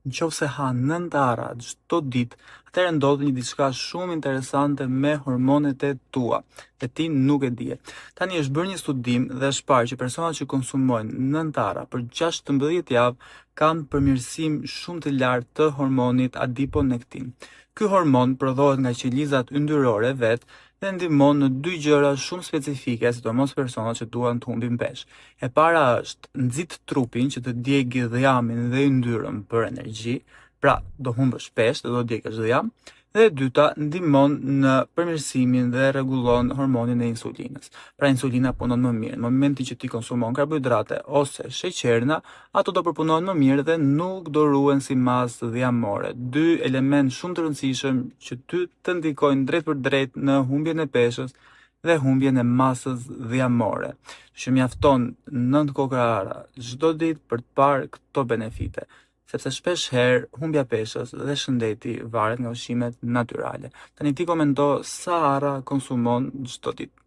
Në qoftë se ha 9 arra çdo ditë, atëherë ndodh një diçka shumë interesante me hormonet e tua dhe ti nuk e dije. Tani është bërë një studim dhe është parë që personat që konsumojnë 9 arra për 16 javë kanë përmirësim shumë të lartë të hormonit adiponektin. Ky hormon prodhohet nga qelizat yndyrore vetë dhe ndihmon në dy gjëra shumë specifike, sidomos personat që duan të humbin peshë. E para është nxit trupin që të djegë dhjamin dhe yndyrën për energji, pra do humbësh peshë dhe do djegësh dhjam. Dhe e dyta, ndihmon në përmirësimin dhe rregullon hormonin e insulinës. Pra insulina punon më mirë. Në momentin që ti konsumon karbohidrate ose sheqerna, ato do përpunohen më mirë dhe nuk do ruhen si masë dhjamore. Dy element shumë të rëndësishëm që ty të ndikojnë drejtpërdrejt në humbjen e peshës dhe humbjen e masës dhjamore. Që mjafton 9 kokrra arra çdo ditë për të parë këto benefite sepse shpesh herë humbja e peshës dhe shëndeti varet nga ushqimet natyrale. Tani ti komento sa arra konsumon çdo ditë.